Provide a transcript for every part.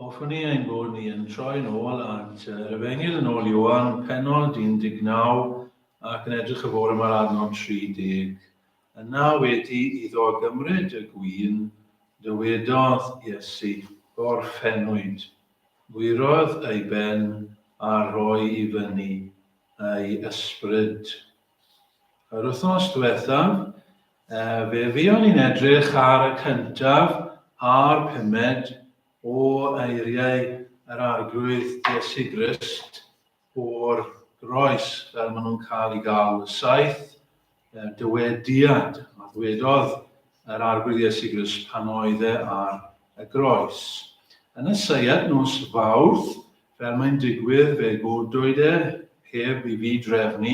Hoffwn i ein bod ni yn troi'n ôl at yr Efengyl yn ôl Ioan, pennod 19, ac yn edrych y bore yma ar adnod 30. Yna wedi iddo gymryd y gwin, dywedodd Iesu, Gorffennwyd. Gwyrodd ei ben a rhoi i fyny ei ysbryd. Yr wythnos diwethaf, fe fuon ni'n edrych ar y cyntaf a'r pumed o eiriau yr Arglwydd Iesu Grist o'r groes, fel maen nhw'n cael eu galw, y saith dywediad a ddwedodd yr Arglwydd Iesu Grist pan oedd e ar y groes. Yn y seiat nos Fawrth, Fel mae'n digwydd, fe godwyd e, heb i fi drefnu,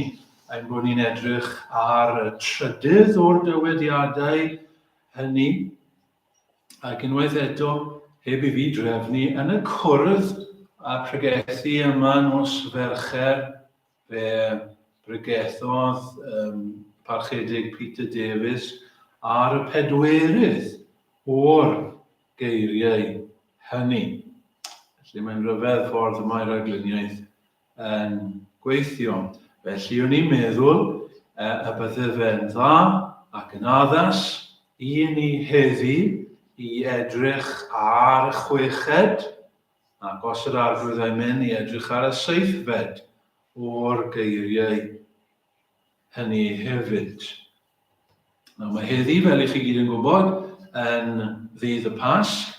ein bod ni'n edrych ar y trydydd o'r dywediadau hynny, ac unwaith eto, heb i fi drefnu, yn y cwrdd a pregethu yma nos Fercher, fe bregethodd um, Parchedig Peter Davies ar y pedwerydd o'r geiriau hynny. Felly mae'n rhyfedd ffordd y mae rhagluniaeth yn gweithio. Felly o'n i'n meddwl y bydde fe'n dda ac yn addas i ni heddi i edrych ar y chweched ac os yr arglwydd a'i mynd i edrych ar y seithfed o'r geiriau hynny hefyd. Nawr mae heddi, fel i chi gyd yn gwybod, yn ddydd y Pasg,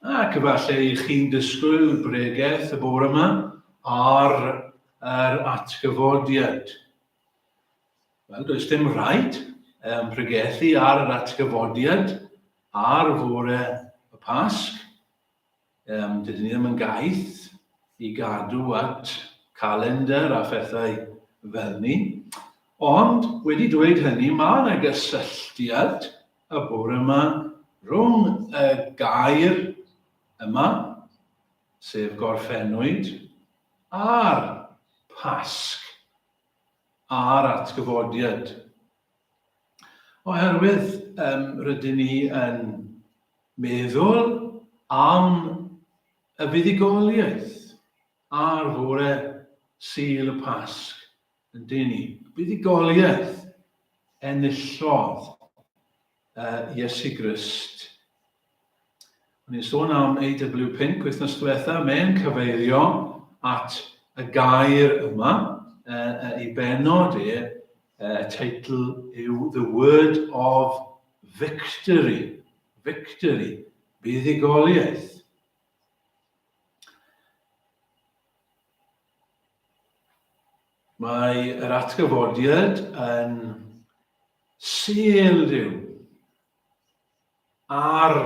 ac efallai i chi'n disgwyl bregeth y bore yma ar yr atgyfodiad. Wel, does dim rhaid um, pregethu ar yr atgyfodiad ar fore y Pasg. Um, dydyn ni ddim yn gaeth i gadw at calendar a phethau fel ni. Ond, wedi dweud hynny, mae yna gysylltiad y bore yma rhwng y gair yma, sef gorffennwyd, a'r Pasg, a'r atgyfodiad. Oherwydd um, rydyn ni yn meddwl am y fuddugoliaeth ar fore Sul y Pasg, yndyn ni? Buddugoliaeth enillodd uh, Iesu Grist. O'n i'n sôn am A.W. Pink wythnos diwetha, mae'n cyfeirio at y gair yma, uh, ei benod e, y teitl yw The Word of Victory. Victory, buddugoliaeth. Mae yr atgyfodiad yn sêl Duw ar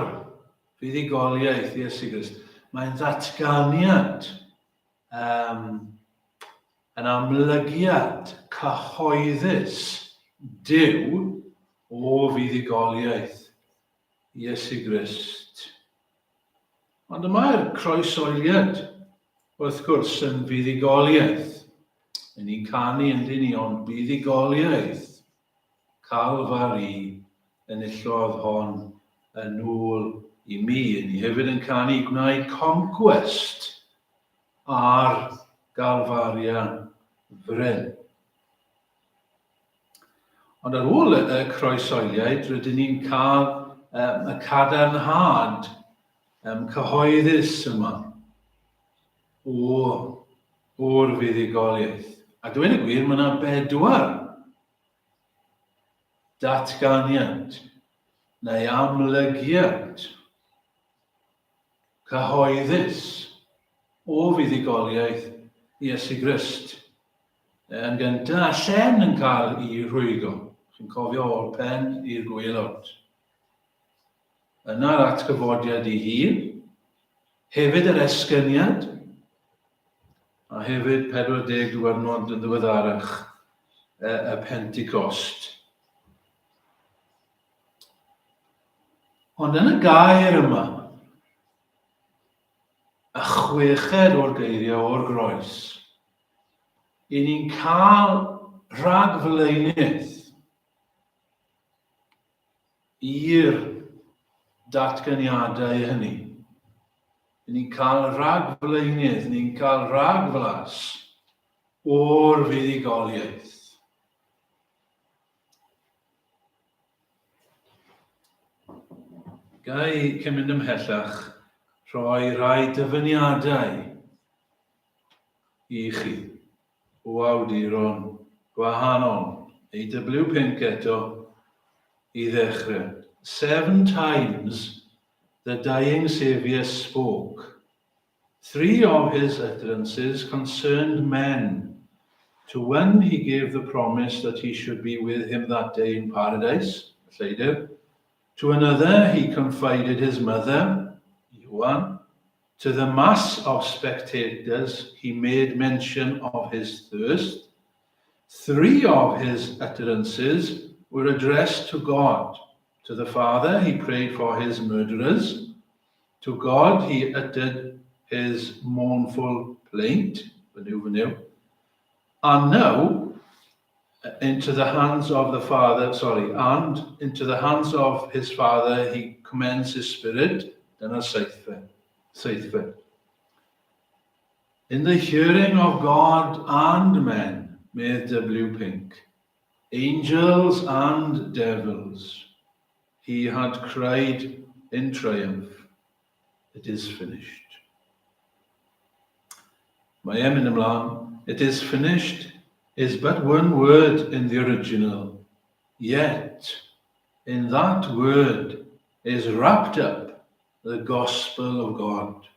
fuddugoliaeth Iesu Grist. Mae'n ddatganiad, um, yn amlygiad cyhoeddus Duw o fuddugoliaeth Iesu Grist. Ond y mae'r croesoeliad, wrth gwrs, yn fuddugoliaeth. Yn ni'n canu yn dyn ni, ond buddugoliaeth Calfari enillodd hon yn ôl i mi. Ni hefyd yn canu gwnaed concwest ar Galfaria fryn. Ond ar ôl y croesoeliaid, rydyn ni'n cael um, y cadarnhad um, cyhoeddus yma o, o'r fuddugoliaeth. A dweud y gwir, mae yna bedwar datganiad neu amlygiad cyhoeddus o fuddugoliaeth Iesu Grist. Yn gyntaf, llen yn cael ei rhwygo. Chi'n cofio o'r pen i'r gwaelod. Yna'r atgyfodiad ei hun, hefyd yr esgyniad, a hefyd 40 diwrnod yn ddiweddarach y, y Pentecost. Ond yn y gair yma, y chweched o'r geiriau o'r groes, i ni'n cael rhagflaenydd i'r datganiadau hynny. Ni'n cael rhagflaenydd, ni'n cael rhagflas o'r fuddugoliaeth. Ga i, cyn mynd ymhellach, rhoi rhai dyfyniadau i chi o awduron gwahanol. A.W. Pink eto i ddechrau. Seven times the dying Saviour spoke. Three of his utterances concerned men. To one he gave the promise that he should be with him that day in paradise, Lleidr. To another he confided his mother, Ioan. To the mass of spectators he made mention of his thirst. Three of his utterances were addressed to God. To the Father he prayed for his murderers. To God he uttered his mournful plaint, And now, into the hands of the Father, sorry, and into the hands of his Father he commends his spirit, dyna'r seithfed. seithfed. In the hearing of God and men, medd W. Pink, angels and devils, he had cried in triumph, It is finished. Mae e'n mynd ymlaen, It is finished is but one word in the original, yet in that word is wrapped up the gospel of God.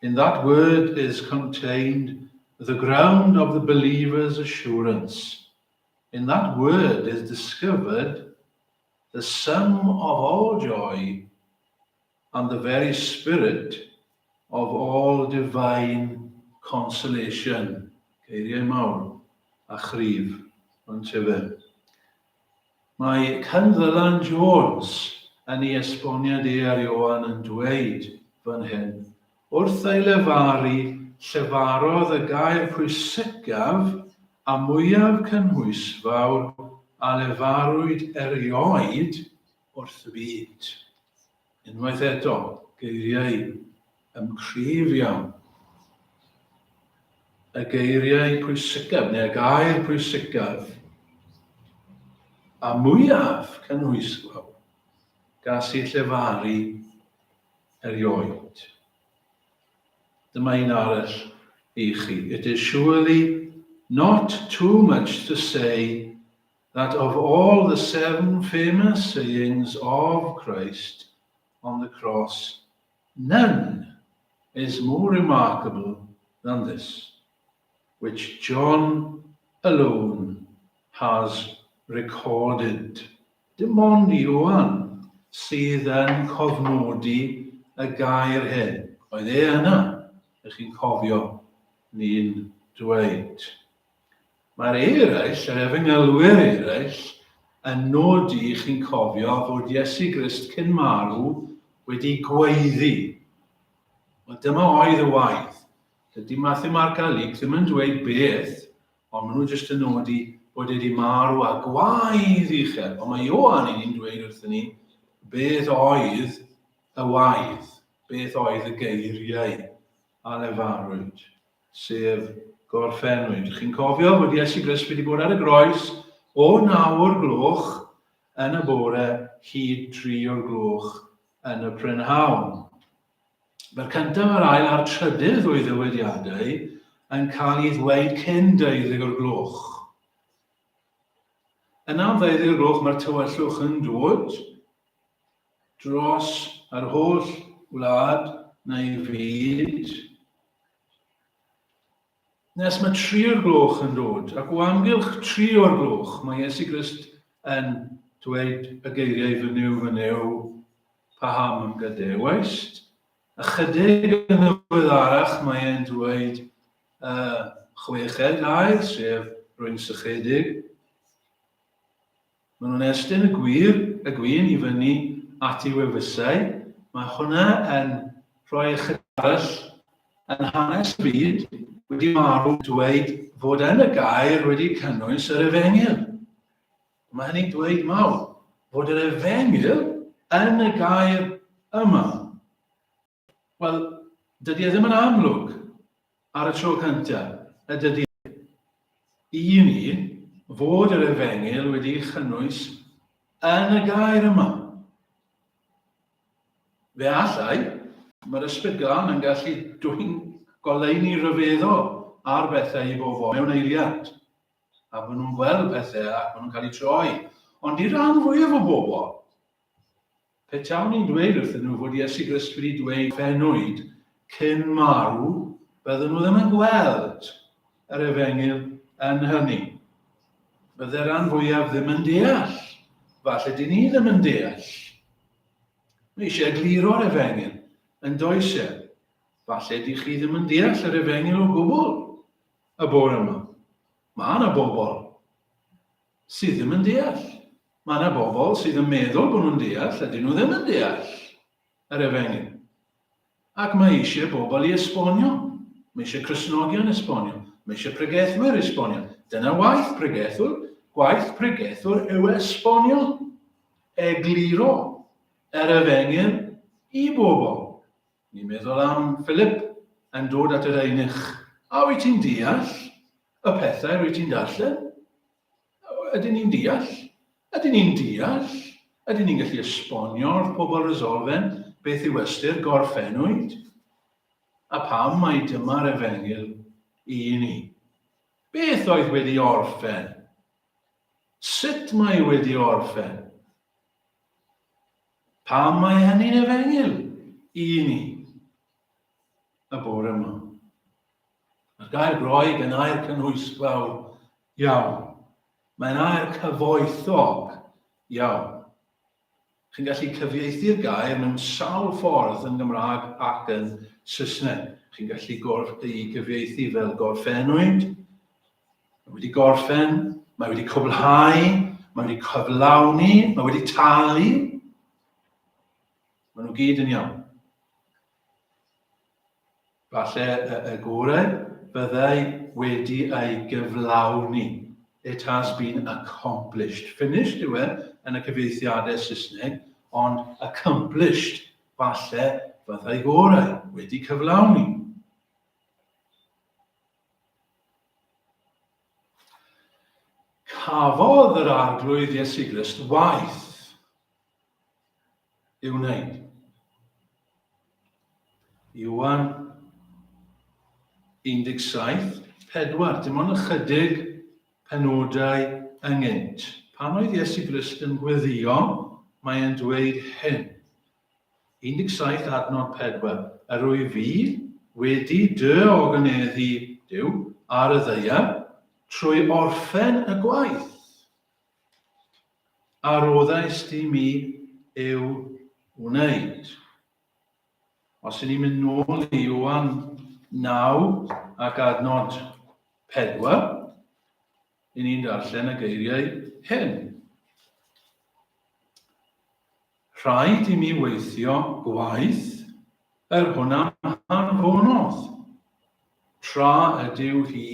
In that word is contained the ground of the believer's assurance. In that word is discovered the sum of all joy and the very spirit of all divine consolation. Geiriau mawr a chryf, ond tyfe. Mae Cynddylan Jones yn ei esboniad e ar Ioan yn dweud fan hyn, Wrth ei lefaru, llefarodd y gair pwysicaf a mwyaf cynhwysfawr a lefarwyd erioed wrth y byd. Unwaith eto, geiriau ym cryf iawn. Y geiriau pwysicaf, neu y gair pwysicaf a mwyaf cynhwysfawr gas i llefaru erioed. Dyma un arall i chi. It is surely not too much to say that of all the seven famous sayings of Christ on the cross, none is more remarkable than this, which John alone has recorded. Dim ond Ioan sydd yn cofnodi y gair hyn. Oedd e yna, ych chi'n cofio ni'n dweud. Mae'r eraill, yr efengylwyr eraill, yn nodi, chi'n cofio, fod Iesu Grist cyn marw wedi gweiddi. Wel, dyma oedd y waedd. Dydy Matthew, Mark a Luke ddim yn dweud beth, ond maen nhw jyst yn nodi bod e wedi marw a gwaedd uchel. Ond mae Ioan i ni'n dweud wrthyn ni beth oedd y waedd, beth oedd y geiriau a lefarwyd. sef gorffennwyd. Chi'n cofio fod Iesu Grist wedi bod ar y groes o 9 o'r gloch yn y bore hyd 3 o'r gloch yn y prynhawn. Mae'r cyntaf, yr ail a'r trydydd o'i ddywediadau yn cael ei ddweud cyn 20 o'r gloch. Yna am 20 o'r gloch mae'r tywyllwch yn dod dros yr holl wlad neu fyd. Nes mae tri o'r gloch yn dod, ac o amgylch tri o'r gloch mae Iesu Grist yn dweud y geiriau fy Nuw, fy Nuw, paham ym gadewaist? Ychydig yn ddiweddarach mae e'n dweud y chweched air, sef rwy'n sychedig. Maen nhw'n estyn y gwir, y gwin i fyny at ei wefusau. Mae hwnna yn rhoi ychydig arall yn hanes y byd wedi marw dweud fod yn y gair wedi cynnwys yr efengyl. Mae hynny'n dweud mawr fod yr efengyl yn y gair yma. Wel, dydy e ddim yn amlwg ar y tro cyntaf, y dydy i ni fod yr efengyl wedi'i chynnwys yn y gair yma. Fe allai, mae'r Ysbryd Glân yn gallu dwyn goleuni rhyfeddol ar bethau i bobl mewn eiliad. A maen nhw'n gweld pethau ac maen nhw'n cael eu troi. Ond i ran fwyaf o bobl, petawn i'n dweud wrthyn nhw fod Iesu Grist wedi dweud fenwyd cyn marw, bydden nhw ddim yn gweld yr efengyl yn hynny. Bydde'r rhan fwyaf ddim yn deall. Falle dyn ni ddim yn deall. Mae eisiau egluro'r efengyl, yn does e? Falle dych chi ddim yn deall yr efengyl o gwbl y bore yma. Mae yna bobl sydd ddim yn deall. Mae yna bobl sydd yn meddwl bod nhw'n deall, a dyn nhw ddim yn deall yr efengyl. Ac mae eisiau bobl i esbonio. Mae eisiau Cristnogion esbonio. Mae eisiau pregethwyr esbonio. Dyna waith pregethwr. Gwaith pregethwr yw esbonio, egluro yr efengyl i bobl. Ni'n meddwl am Philip yn dod at yr eunuch. A wyt ti'n deall y pethau rwyt ti'n darllen? Ydyn ni'n deall? Ydyn ni'n deall? Ydyn ni'n gallu esbonio wrth pobl Resolfen beth yw ystyr gorffennwyd? A pam mai dyma'r efengyl i ni? Beth oedd wedi orffen? Sut mae wedi orffen? Pam mae hynny'n efengyl i ni y bore yma? Mae'r gair Groeg yn air cynhwysfawr iawn. Mae'n air cyfoethog iawn. Chi'n gallu cyfieithu'r gair mewn sawl ffordd yn Gymraeg ac yn Saesneg. Chi'n gallu gorf ei gyfieithu fel gorffennwyd, mae wedi gorffen, mae wedi cwblhau, mae wedi cyflawni, mae wedi talu. Maen nhw gyd yn iawn. Falle y, y gorau byddai wedi ei gyflawni. It has been accomplished. Finished yw e yn y cyfieithiadau Saesneg, ond accomplished falle fyddai gorau, wedi cyflawni. Cafodd yr Arglwydd Iesu Grist waith i'w wneud. Ioan 17, 4, dim ond ychydig penodau ynghynt. Pan oedd Iesu Grist yn gweddio, mae e'n dweud hyn. 17 adnod 4, Yr wyf fi wedi dy ogoneddu, Duw, ar y ddaear, trwy orffen y gwaith. A roddais di mi i'w wneud. Os y'n ni'n mynd nôl i Ioan 9 ac adnod 4, y'n ni'n darllen y geiriau hyn. Rhaid i mi weithio gwaith yr hwn am hanfonodd, tra ydyw hi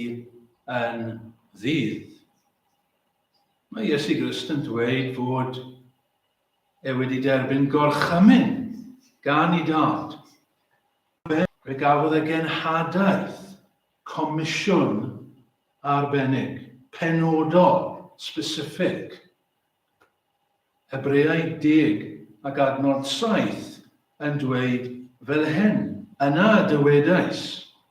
yn ddydd. Mae Iesu Grist yn dweud fod e wedi derbyn gorchymyn gan ei dad. Fe gafodd e genhadaeth, comisiwn arbennig, penodol, specific. Hebreaid 10 ac adnod 7 yn dweud fel hyn, Yna y dywedais,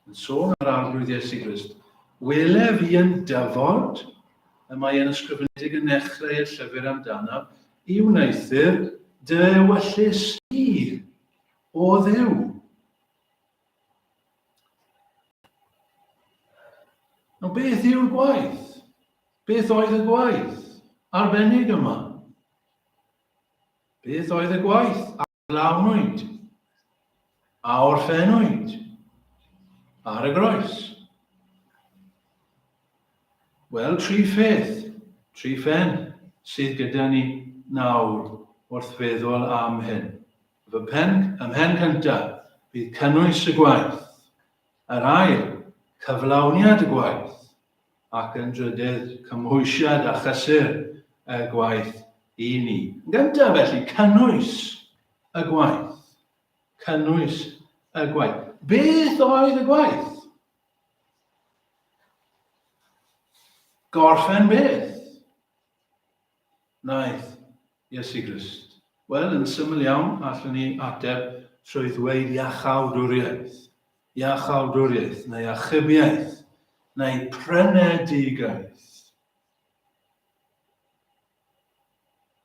yn sôn ar Arglwydd Iesu Grist, Wele fi yn dyfod, y mae yn ysgrifenedig yn nechrau y llyfr amdanaf, i wneuthur dy ewyllys di, o Dduw. Nawr, beth yw'r gwaith? Beth oedd y gwaith arbennig yma? Beth oedd y gwaith a gyflawnwyd, a orffennwyd ar y groes? Wel, tri pheth, tri phen sydd gyda ni nawr wrth feddwl am hyn. Fy pen, ym mhen cyntaf, bydd cynnwys y gwaith. Yr ail, cyflawniad y gwaith. Ac yn drydydd, cymhwysiad a chysur y gwaith i ni. Yn gyntaf, felly, cynnwys y gwaith. Cynnwys y gwaith. Beth oedd y gwaith? Gorffen beth? Wnaeth Iesu Grist? Wel, yn syml iawn, allwn ni ateb trwy ddweud iachawdwriaeth. Iachawdwriaeth, neu achubiaeth, neu prynedigaeth.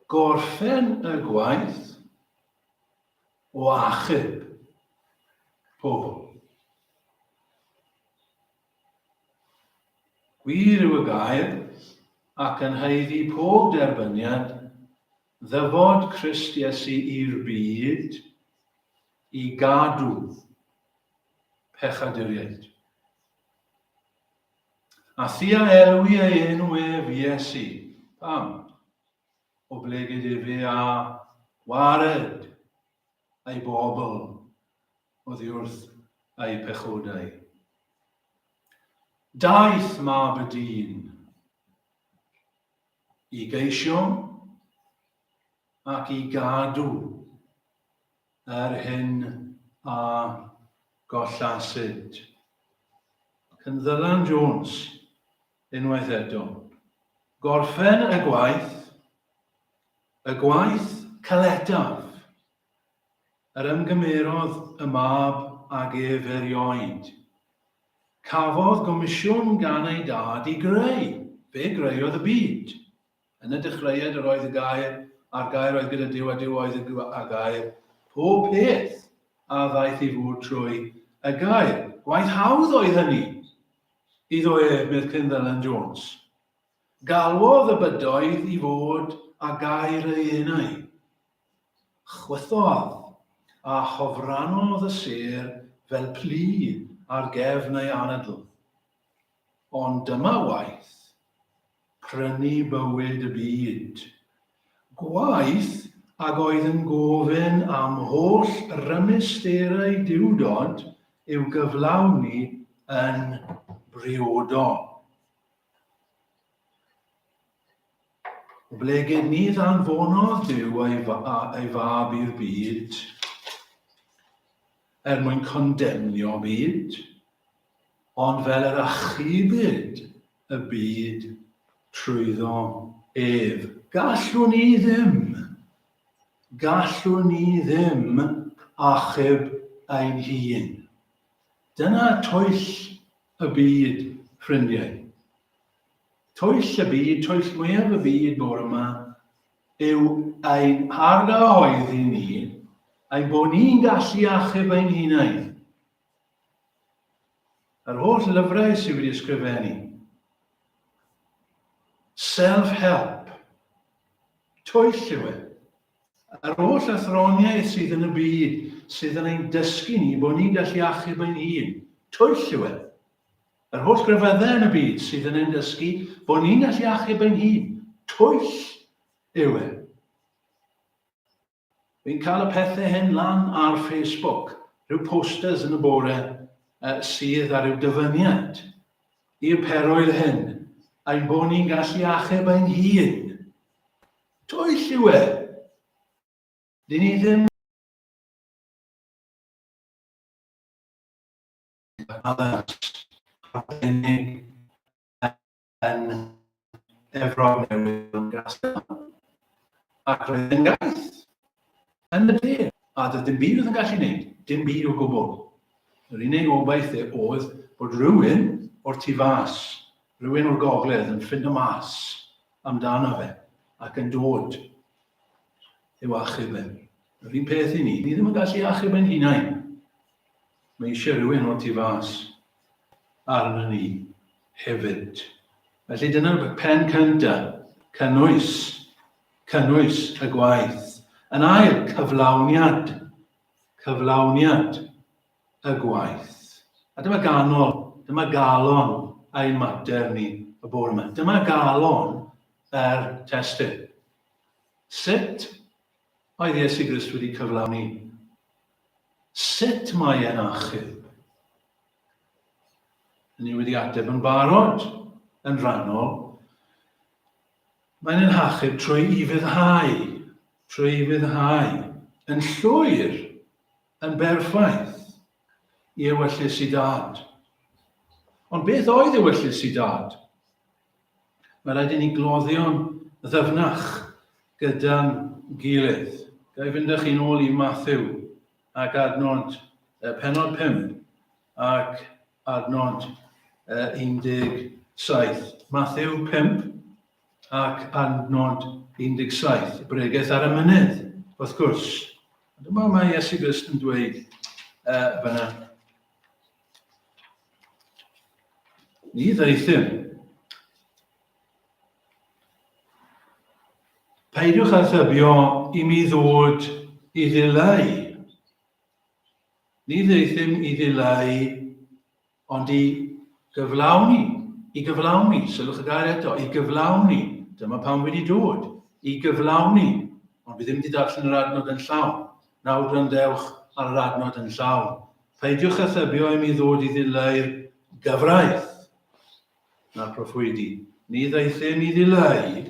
Gorffen y gwaith o achub pobl. Gwir yw y gair, ac yn haeddu pob derbyniad, ddyfod Crist Iesu i'r byd i gadw pechaduriaid. A thi a elwi ei enw ef Iesu. Pam? Oblegid efe a wared ei bobl oddi wrth eu pechodau. Daeth mab y dyn i geisio ac i gadw yr hyn a gollasid. Cynddylan Jones, unwaith eto. Gorffen y gwaith, y gwaith caletaf, Yr ymgymerodd y mab ag ef erioed. Cafodd gomisiwn gan ei dad i greu. Fe greuodd y byd. Yn y dechreuad yr oedd y Gair, a'r Gair oedd gyda Duw, a Duw oedd y Gair. Pob peth a ddaeth i fod trwy y Gair. Gwaith hawdd oedd hynny iddo ef, medd Cynddylan Jones. Galwodd y bydoedd i fod â gair ei enau. Chwythodd a hofrannodd y sêr fel plu ar gefn ei anadl. Ond dyma waith prynu bywyd y byd. Gwaith ag oedd yn gofyn am holl rymusterau Duwdod i'w gyflawni yn briodol. Oblegid ni ddanfonodd Duw ei, ei fab i'r byd er mwyn condemnio byd, ond fel yr achubid y byd trwyddo ef. Gallwn ni ddim, gallwn ni ddim achub ein hun. Dyna twyll y byd, ffrindiau. Twyll y byd, twyll mwyaf y byd bore yma, yw ein hargyhoeddi ni ein bod ni'n gallu achub ein hunain. Yr holl lyfrau sydd wedi ysgrifennu. Self-help. Twyll yw e. Yr holl athroniaeth sydd yn y byd sydd yn ein dysgu ni bod ni'n gallu achub ein hun. Twyll yw e. Yr holl grefyddau yn y byd sydd yn ein dysgu bod ni'n gallu achub ein hun. Twyll yw e. Fi'n cael y pethau hyn lan ar Facebook, rhyw posters yn y bore uh, sydd ar ryw dyfyniad i'r perwyl hyn, ein bod ni'n gallu achub ein hun. Twyll yw e. Dyn ni ddim arbennig yn Efrog Newydd yn Gastel. Ac roedd yn gaeth yn y de. A doedd dim byd oedd yn gallu gwneud, dim byd o gwbl. Yr unig obaith e oedd bod rhywun o'r tu fas, rhywun o'r gogledd yn ffindo mas amdano fe ac yn dod i'w achub e. Yr un peth i ni, ni ddim yn gallu achub ein hunain. Mae eisiau rhywun o'r tu fas arno ni hefyd. Felly dyna'r pen cyntaf, cynnwys, cynnwys y gwaith. Yn ail, cyflawniad, cyflawniad y gwaith. A dyma ganol, dyma galon ein mater ni y bore yma. Dyma galon yr testun. Sut oedd Iesu Grist wedi cyflawni Sut mae e'n achub? Ni wedi ateb yn barod, yn rhannol. Mae'n ein hachub trwy ufuddhau, trwy ufuddhau, yn llwyr, yn berffaith. i ewyllys i dad. Ond beth oedd ewyllys i dad? Mae rhaid i ni gloddio'n ddyfnach gyda'n gilydd. Ga i fynd â chi'n ôl i Matthew ac adnod penod 5 ac adnod 17. Matthew 5 ac adnod 17. Bregeth ar y mynydd, wrth gwrs. Dyma mae Iesu Grist yn dweud fyna. Ni ddaethum. Peidiwch â thybio i mi ddod i ddileu. Ni ddaethum i ddileu, ond i gyflawni, i gyflawni, sylwch y gair eto, i gyflawni. Dyma pam wedi dod, i gyflawni. Ond fi ddim wedi darllen yr adnod yn llawn. Nawr gwrandewch ar yr adnod yn llawn. Peidiwch â thybio i mi ddod i ddileu'r gyfraith na'r proffwydi. Ni ddaethum i ddileu,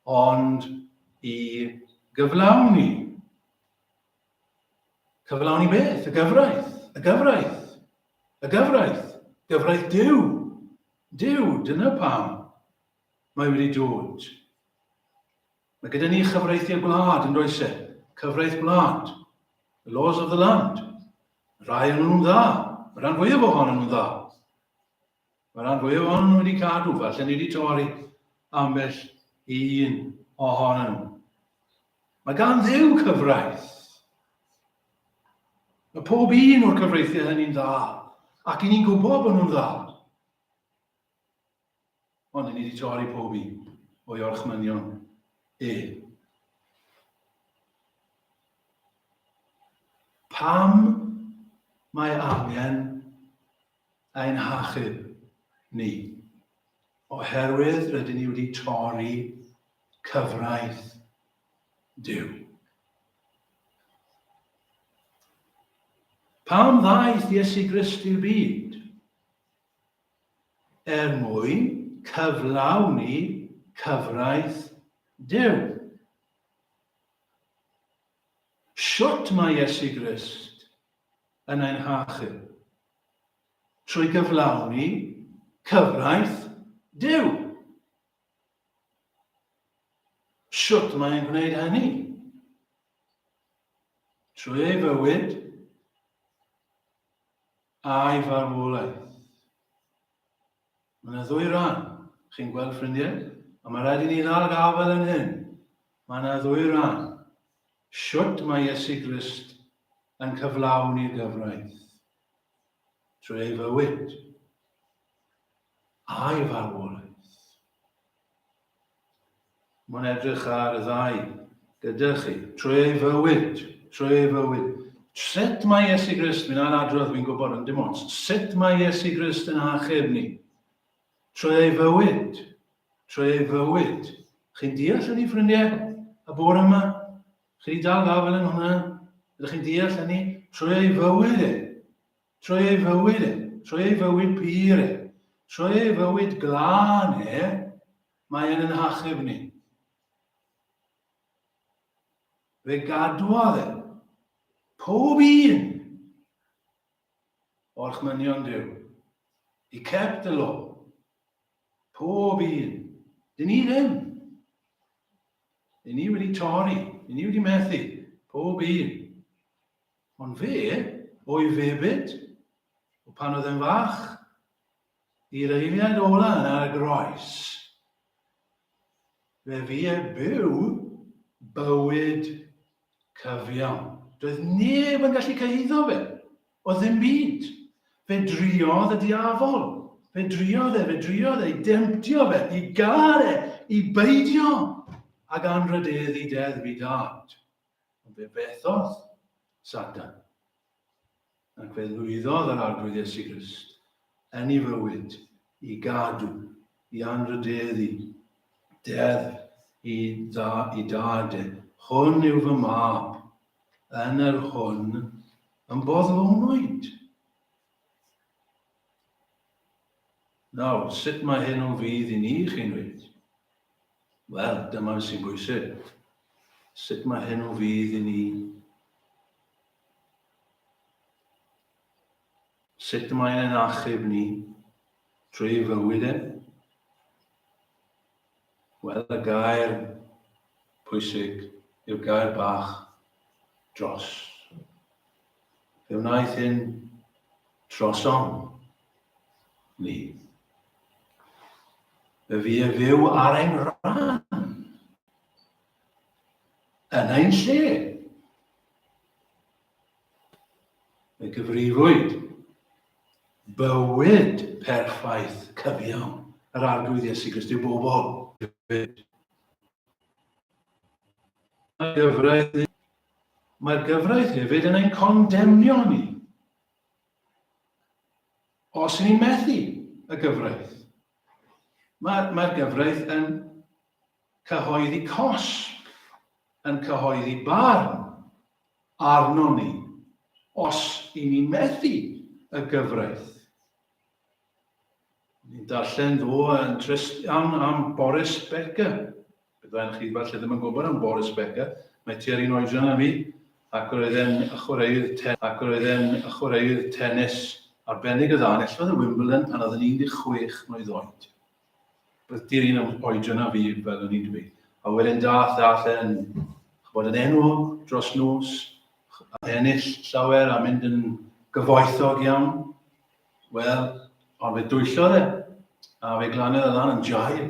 ond i gyflawni. Cyflawni beth? Y gyfraith. Y gyfraith. Y gyfraith. Gyfraith Duw. Duw, dyna pam mae wedi dod. Mae gyda ni chyfreithiau gwlad yn does e? Cyfraith gwlad. The laws of the land. Rhai o'n nhw'n dda. Mae rhan fwyaf ohonyn nhw'n dda. Mae rhan fwyaf ohonyn nhw wedi cadw, falle ni wedi torri ambell un ohonyn nhw. Mae gan Dduw cyfraith. Mae pob un o'r cyfreithiau hynny'n dda, ac i ni'n gwybod bod nhw'n dda. Ond ni wedi torri pob un o'i orchmynion e. Pam mae angen ein hachub ni? Oherwydd rydyn ni wedi torri cyfraith Duw. Pam ddaeth Iesu Grist i'r byd? Er mwyn cyflawni cyfraith Duw. Shwt mae Iesu Grist yn ein hachub? Trwy gyflawni cyfraith Duw. Shwt mae'n gwneud hynny? Trwy ei fywyd a'i farwolaeth. Mae yna ddwy ran, chi'n gweld ffrindiau, a mae rhaid i ni ddal gafael yn hyn. Mae yna ddwy ran. Shwt mae Iesu Grist yn cyflawni'r gyfraith? Trwy ei fywyd a'i farwolaeth. Mae'n edrych ar y ddau gyda chi, trwy ei fywyd, trwy ei fywyd. Sut mae Iesu Grist, fi'n adrodd, fi'n gwybod yn dim ots, sut mae Iesu Grist yn achub ni? Trwy ei fywyd, trwy ei fywyd. Chi'n deall hynny, ffrindiau, y bore yma? Chi wedi dal gafael yn hwnna? Ydych chi'n deall hynny? Trwy ei fywyd e. Trwy ei fywyd e. Trwy ei fywyd pur e. Trwy ei fywyd glân e, Mae e'n yn hachub ni. Fe gadwodd e pob un o'r chmynion Duw. He kept the law. Pob un. Dyn ni ddim. Dyn ni wedi torri. Dyn ni wedi methu. Pob un. Ond fe, o'i febyd, o pan oedd e'n fach, I'r eiliad ola yn ar y groes, fe fu e byw bywyd cyfiawn. Doedd neb yn gallu cyhuddo fe. Oedd ddim byd. Fe driodd y diafol. Fe driodd e, fe driodd e i demtio fe, i gael e, i beidio ag anrhydeddu deddf i dad. Ond fe fethodd Satan. Ac fe lwyddodd yr Arglwydd Iesu Grist yn ei fywyd i gadw, i anrhydeddu deddf i, dda, i dad e. Hwn yw fy mab, yn yr hwn yn boddlonwyd. Nawr, sut mae hyn o fydd i ni, chi'n dweud? Wel, dyma sy'n bwysig. Sut mae hyn o fydd i ni? Sut mae'n ein achub ni trwy ei fywyd e? Wel, y gair pwysig yw'r gair bach dros. Fe wnaeth hyn trosom ni. Fe fu e fyw ar ein rhan yn ein lle. Fe gyfrifwyd bywyd perffaith cyfiawn yr Arglwydd Iesu Grist i'w bobl. Mae'r gyfraith, mae'r gyfraith hefyd yn ein condemnio ni. Os ni'n methu y gyfraith, mae'r mae gyfraith yn cyhoeddi cosb, yn cyhoeddi barn arnon ni os i ni'n methu y gyfraith. Ni'n darllen ddo yn trist iawn am Boris Becker. Byddai'n chi falle ddim yn gwybod am Boris Becker. Mae tua'r un oedran â fi, ac roedd e'n chwaraeydd ten ac roedd e'n chwaraeydd tennis arbennig o dda. Enillodd y Wimbledon pan oedd yn 16 mlwydd oed. Byddi'r un am oedran â fi, fel o'n i'n dweud. A wedyn dath, dath e'n, ch'bod, yn enwog dros nos, a ennill llawer a mynd yn gyfoethog iawn. Wel, ond fe dwyllodd e, a fe glaniodd e lan yn jail.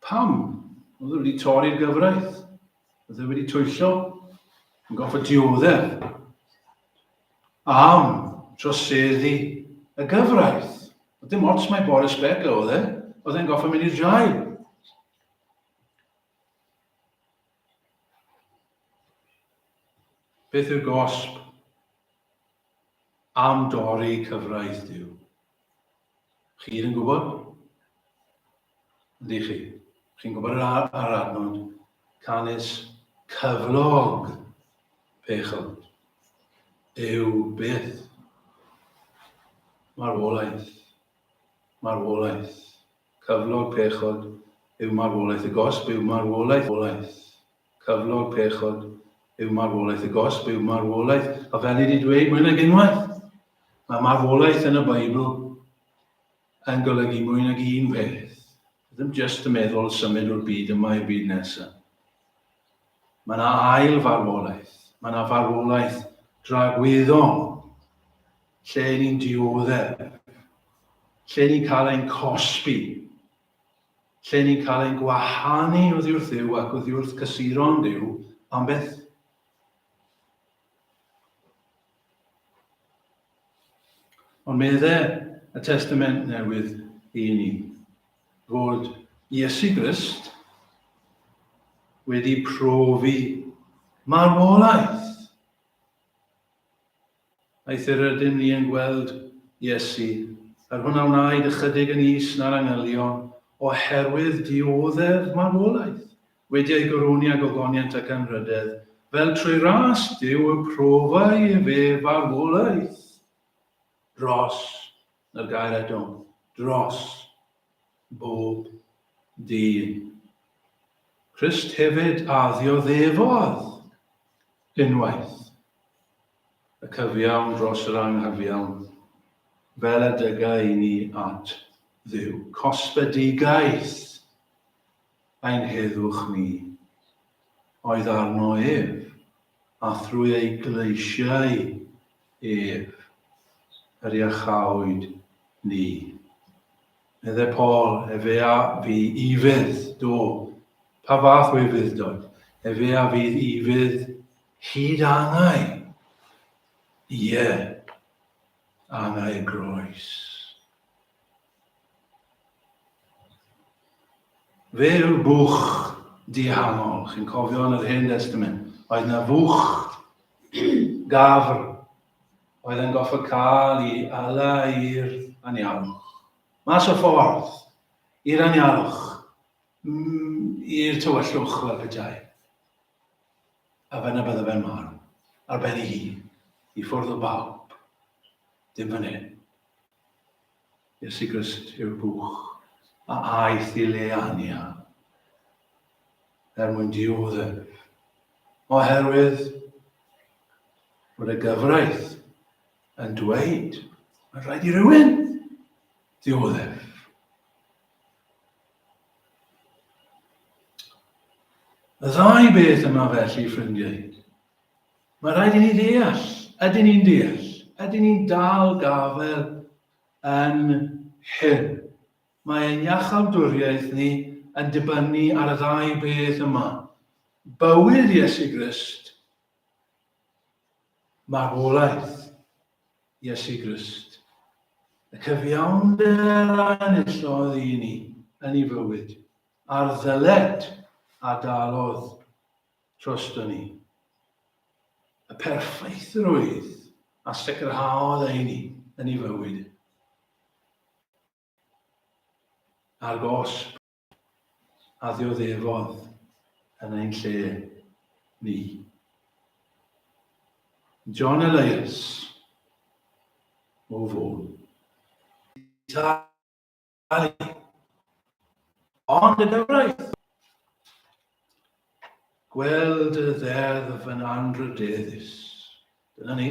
Pam? Oedd e wedi torri'r gyfraith. Oedd e wedi twyllo. Yn goffod dioddef. Am troseddu y gyfraith. Oedd dim ots mai Boris Becker oedd e. Oedd e'n goffod mynd i'r jail. Beth yw'r gosb am dorri cyfraith Duw? Chi yn gwybod? Ydy chi? Chi'n gwybod yr, ar adnod? Canys cyflog pechod yw beth? Marwolaeth. Marwolaeth. Cyflog pechod yw marwolaeth. Y gosb yw marwolaeth. Marwolaeth. Cyflog pechod yw marwolaeth. Y gosb yw marwolaeth. A fel ni wedi dweud mwy nag unwaith, mae marwolaeth yn y Beibl yn golygu mwy nag un peth. Ddim jyst yn meddwl symud o'r byd yma i'r byd nesaf. Mae yna ail farwolaeth. Mae yna farwolaeth dragwyddol lle ni'n dioddef, lle ni'n cael ein cosbi, lle ni'n cael ein gwahanu oddi wrth Dduw ac oddi wrth cysuron Duw am byth. Ond medde y Testament Newydd i ni fod Iesu Grist wedi profi marwolaeth. Eithr ydym ni yn gweld Iesu, yr hwn a wnaed ychydig yn is na'r angylion, oherwydd dioddef marwolaeth, wedi ei goroni â gogoniant ac anrhydedd, fel trwy ras Duw y profai efe farwolaeth dros, na'r gair eto, dros bob dyn. Crist hefyd a ddioddefodd unwaith y cyfiawn dros yr anghyfiawn, fel y dyga i ni at Dduw. Cosbedigaeth ein heddwch ni oedd arno ef, a thrwy ei gleisiau ef yr iachawyd ni. Medde Paul, efe a fu ufudd, do. Pa fath o ufudd-dod? Efe a fydd ufudd hyd angau. Ie, angau y groes. Fe yw'r bwch dihangol. Chi'n cofio yn yr Hen Testament, oedd na fwch gafr oedd yn goffa cael i ala i'r anialwch. Mas o ffordd, i'r anialwch, mm, i'r tywyllwch fel petai. A fyna bydde fe'n marw, ar ben ei hun, i ffwrdd o bawb. Dim fan hyn. Iesu Grist yw'r bwch a aeth i le ania er mwyn dioddef, oherwydd bod y gyfraith Yn dweud, mae'n rhaid i rywun ddioddef. Y ddau beth yma felly, ffrindiau. Mae rhaid i ni ddeall. Ydyn ni'n deall? Ydyn ni'n dal gafael yn hyn? Mae ein iachawdwriaeth ni yn dibynnu ar y ddau beth yma. Bywyd Iesu Grist, marwolaeth Iesu Grist. Y cyfiawnder a enillodd i ni yn ei fywyd, a'r ddyled a dalodd drosto ni. Y perffeithrwydd a sicrhaodd ei ni yn ei fywyd. A'r gosb a ddioddefodd yn ein lle ni. John Elias o Fôn. Talu. Ond y gyfraith. Gweld y ddeddf yn anrhydeddus. Dyna ni.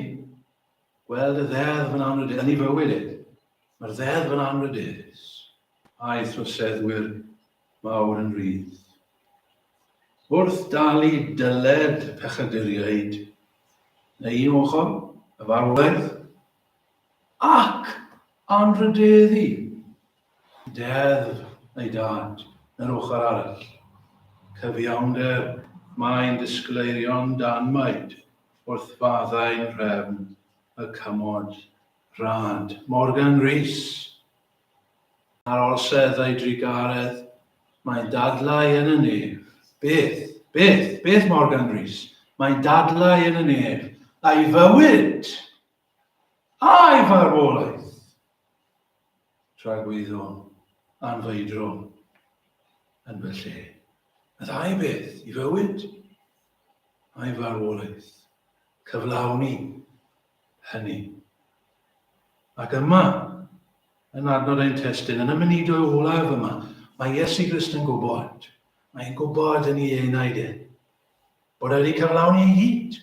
Gweld y ddeddf yn anrhydeddus. Yn ei fywyd e. Mae'r ddeddf yn anrhydeddus. A'i throseddwyr mawr yn rhydd. Wrth dalu dyled pechaduriaid, neu un ochr, y farwolaeth, ac anrhydeddu deddf ei dad yr ochr arall. Cyfiawnder mae'n disgleirio'n danmaid wrth faddau'n nhrefn y cymod rhad. Morgan Rees Ar orsedd ei drugaredd, mae'n dadlau yn y nef. Beth? Beth? Beth, Morgan Rees? Mae'n dadlau yn y nef. A'i fywyd! A'i farwolaeth! Tragwyddol, anfeidrol, yn fy lle. Y ddau beth, i fywyd a'i farwolaeth. Cyflawni hynny. Ac yma, yn adnod ein testun, yn y munudau olaf yma, mae Iesu Grist yn gwybod, mae'n gwybod yn ei enaid e, bod e wedi cyflawni ei gyd.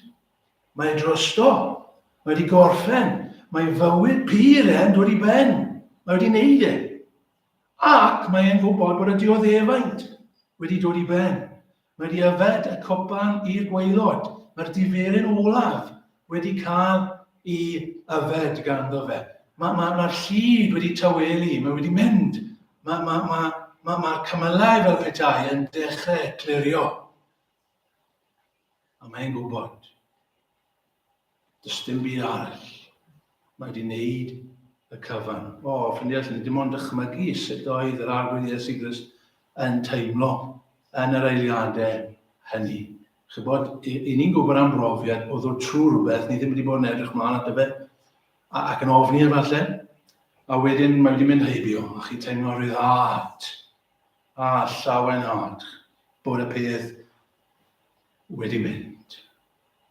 Mae drosto, mae wedi gorffen, mae fywyd pur e'n dod i ben, mae wedi wneud e. Ac mae e'n gwybod bod y dioddefaint wedi dod i ben. Mae wedi yfed y cwpan i'r gwaelod. Mae'r diferyn olaf wedi cael ei yfed ganddo fe. Mae'r ma, ma, ma llid wedi tawelu, mae wedi mynd. Mae'r ma, ma, ma, ma cymylau fel petai yn dechrau clirio. A mae'n gwybod. Does dim byd arall. Mae wedi wneud y cyfan. O, ffrindiau, allan ni dim ond dychmygu sut oedd yr Arglwydd Iesu Grist yn teimlo yn yr eiliadau hynny. Chybod, i, i ni'n gwybod am brofiad o ddod trwy rhywbeth, ni ddim wedi bod yn edrych mlaen ato fe, ac yn ofni efallai, a wedyn mae wedi mynd heibio, a chi'n teimlo rhyddhad a llawenhad bod y peth wedi mynd.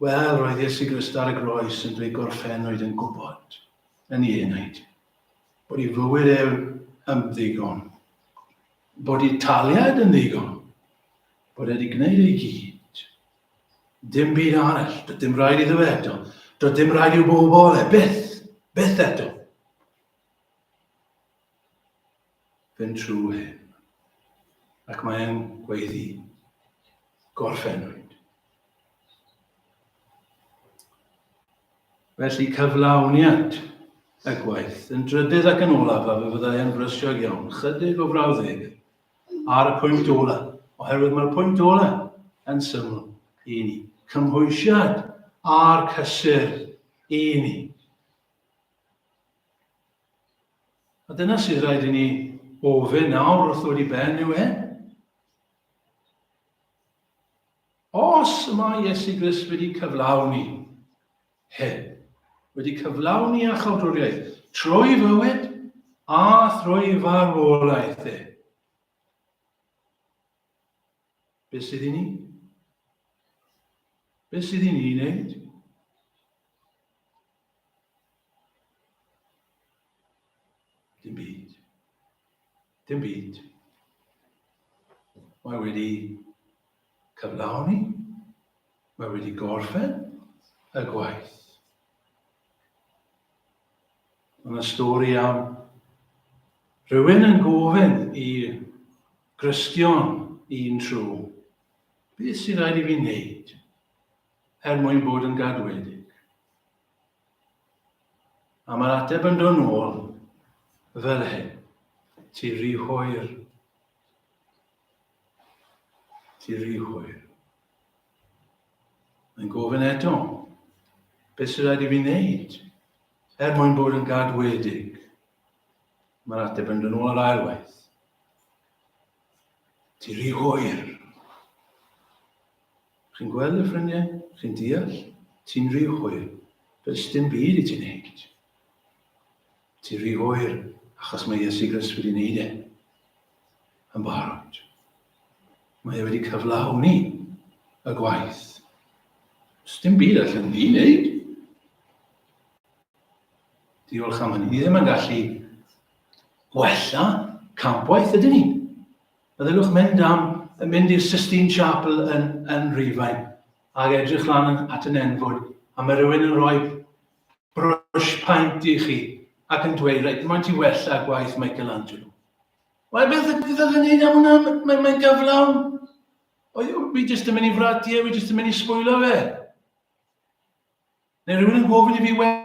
Wel, roedd Iesu Grist ar y groes yn dweud gorffennwyd yn gwybod, yn ei enaid, bod ei fywyd ef yn ddigon, bod ei taliad yn ddigon, bod e wedi gwneud ei gyd. Dim byd arall, doedd dim rhaid iddo fe eto, doedd dim rhaid i'w bobl e, byth, byth eto. Fynd trwy hyn. Ac mae'n gweiddi, gorffennwyd. Felly cyflawniad y gwaith yn drydydd ac yn olaf, a fe fyddai yn frysiog iawn, chydig o frawddegau ar y pwynt ola, oherwydd mae'r pwynt ola yn syml i ni. Cymhwysiad a'r cysur i ni. A dyna sydd rhaid i ni ofyn nawr wrth ddod i ben yw e. Os y mae Iesu Grist wedi cyflawni hyn, wedi cyflawni iachawdwriaeth trwy fywyd a thrwy farwolaeth e, beth sydd i ni? Beth sydd i ni wneud? Dim byd. Dim byd. Mae wedi cyflawni, mae wedi gorffen y gwaith. Mae yna stori am rhywun yn gofyn i Gristion un tro, beth sy'n rhaid i fi wneud er mwyn bod yn gadwedig? A mae'r ateb yn dod nôl fel hyn. Ti rhy hwyr. Ti rhy hwyr. Mae'n gofyn eto, beth sy'n rhaid i fi wneud er mwyn bod yn gadwedig? Mae'r ateb yn dod nôl yr ail waith. Ti rhy hwyr. Chi'n gweld y ffrindiau? Chi'n deall? Ti'n rhy hwyr. Does dim byd i ti wneud. Ti'n rhy hwyr achos mae Iesu Grist wedi wneud e. Yn barod. Mae e wedi cyflawni y gwaith. Does dim byd allan ni wneud. Diolch am hynny. Ni ddim yn gallu gwella campwaith, ydyn ni? Meddyliwch mynd am mynd i'r Sistine Chapel yn, yn Rhufain ac edrych lan at y nenfwd a mae rhywun yn rhoi brush paint i chi ac yn dweud, reit, mae'n ti wella gwaith Michelangelo. Wel, beth ydych chi'n gwneud am hwnna? Mae'n mae gyflawn. Wi jyst yn mynd i fradiau, wi jyst yn mynd i sbwylo fe. Neu rhywun yn gofyn i fi wella